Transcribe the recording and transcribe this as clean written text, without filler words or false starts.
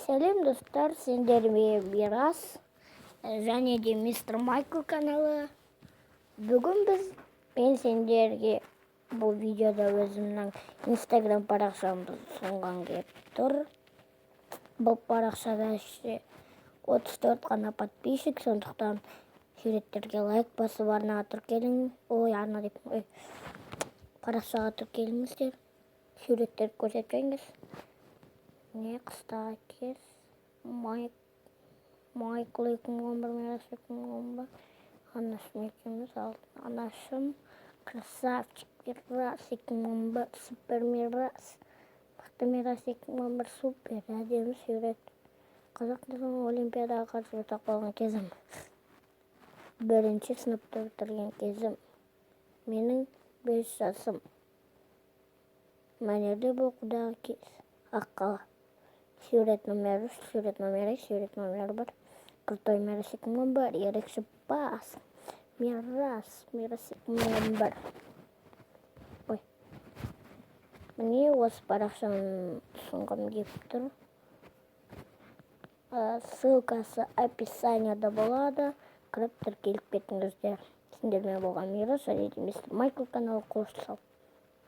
Сәлем, достар! Сендермен Мирас және де Мистер Майкл каналы. Бүгін мен сендерге бұл видеода өзімнің Инстаграм парақшамды ұсынғым келіп тұр. Бұл парақшада 34 қана подписчик, сондықтан суреттерге лайк басып, арнаға тіркелің, ой, арна деп, ой, парақшаға тіркеліңіздер. Суреттерді көрсетпеңіз. Не, қыстағы кез, Майкл 2011, Мирас 2011, анашым екеуміз, анашым, красавчик Мирас 2011, супер Мирас, мықты Мирас 2011, супер әдемі сурет, қазақ тілінің олимпиадаға қатысып ұтып қалған кезім, бірінші сыныпты бітірген кезім, менің 5 жасым, мәнерлеп оқудағы кез, Аққала, сурет номер 3, сурет номер 2, сурет номер 1, крутой Мирас 2011, ерекше бас Мирас, Мирас 2011. Ой, міне, осы парақшаны ұсынғым келіп тұр. Ссылкасы описанияда болады, кіріп тіркеліп кетіңіздер. Сендермен болған Мирас және де Мистер Майкл каналы. Қош сау.